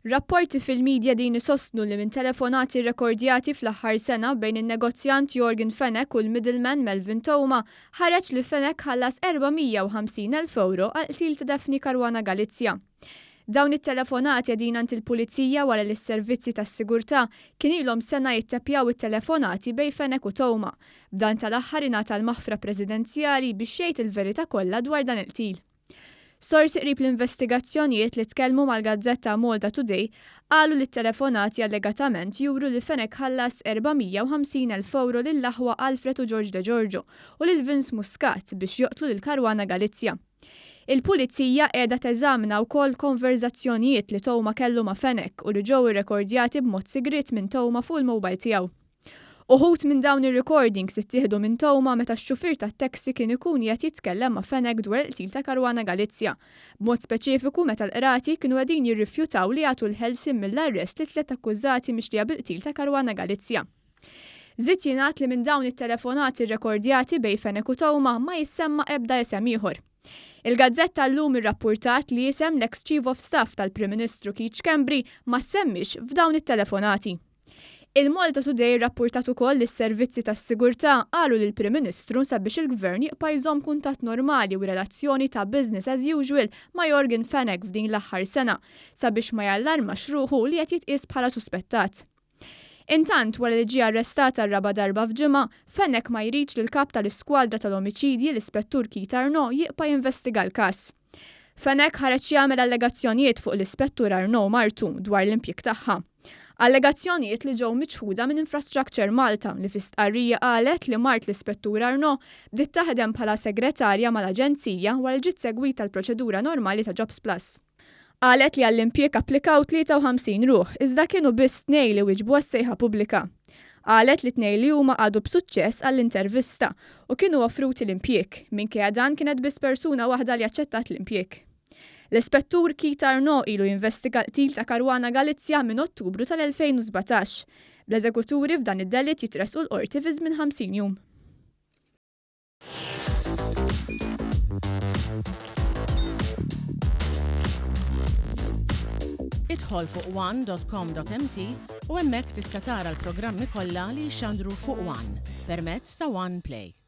Rapporti fil-media din isostnu li minn telefonati rrekordjati fl-aħħar sena bejn in-negozjant Yorgen Fenech u l-middleman Melvin Theuma ħareġ li Fenech ħallas 450,000 ewro għall-qtil ta' Daphne Caruana Galizia. Dawn it-telefonati qegħdin għand il-Pulizija wara li s-servizzi tas-sigurtà kien ilhom sena jitteppjaw it-telefonati bejn Fenech u Theuma, b'dan tal-aħħar ingħata l-maħfra presidenzjali biex jgħid il-verità kollha dwar dan il-qtil. Sorsi qrib l-investigazzjonijiet li tkellmu mal-gazzetta Malta Today qalu li t-telefonati allegatament juru li Fenech ħallas 450,000 ewro lill-aħwa Alfred u George Degiorgio u lil Vince Muscat biex joqtlu lil Caruana Galizia. Il-Pulizija qiegħda teżamina wkoll konverżazzjonijiet li Theuma kellu ma' Fenech u li ġew irrekordjati b'mod sigriet minn Theuma fuq il-mobile tiegħu. Uħud minn dawn ir-recordings ittieħdu minn Theuma meta x-xufier tat-taxi kien ikun qiegħed jitkellem ma' Fenech dwar il-qtil ta' Caruana Galizia, b'mod speċifiku meta l-qrati kienu qegħdin jirrifjutaw li jagħtu l-ħelsien mill-arrest lit-tliet akkużati mixlija bil-qtil ta' Caruana Galizia. Żied jingħad li minn dawn it-telefonati rrekordjati bejn Fenech u Theuma ma jissemma ebda isem ieħor. Il-gazzetta Illum irrappurtat li isem l-eks Chief of Staff tal-Prim Ministru Keith Schembri ma ssemmiex f'dawn it-telefonati. Il-Malta Today rrappurtat ukoll li s-servizzi tas-sigurtà qalu lill-Prim Ministru sabiex il-Gvern jibqa' jżomm kuntatt normali u relazzjoni ta' business as usual ma' Yorgen Fenech f'din l-aħħar sena sabiex ma jallarmax ruħu li qed jitqies bħala suspettat. Intant, wara li ġie arrestat għar-raba' darba f'ġimgħa, Fenech ma jridx li l-Kap tal-Iskwadra tal-Omiċidji, l-Ispettur Keith Arnaud jibqa' jinvestiga l-każ. Fenech ħareġ jagħmel allegazzjonijiet fuq l-Ispettur Arnaud u martu dwar l-impjieg tagħha. Allegazzjonijiet li ġew miċħuda minn Infrastructure Malta li fi stqarrija qalet li mart l-Ispettur Arnaud bdiet taħdem bħala segretarja mal-aġenzija wara li ġiet segwita l-proċedura normali ta' Jobsplus. Qalet li għall-impjieg applikaw 53 ruħ iżda kienu biss tnejn li wieġbu għas-sejħa pubblika. Qalet li t-tnejn li huma qagħdu b'suċċess għall-intervista u kienu offruti l-impjieg, minkejja dan kienet biss persuna waħda li aċċettat l-impjieg. L-Ispettur Keith Arnaud ilu jinvestiga l-qtil ta' Caruana Galizia minn Ottubru tal-2017, bl-eżekuturi f'dan id-delitt jitressqu l-Qorti fi żmien 50 jum. Idħol fuq one.com.mt u hemmhekk tista' tara l-programmi kollha li jixxandru fuq One permezz ta' One Play.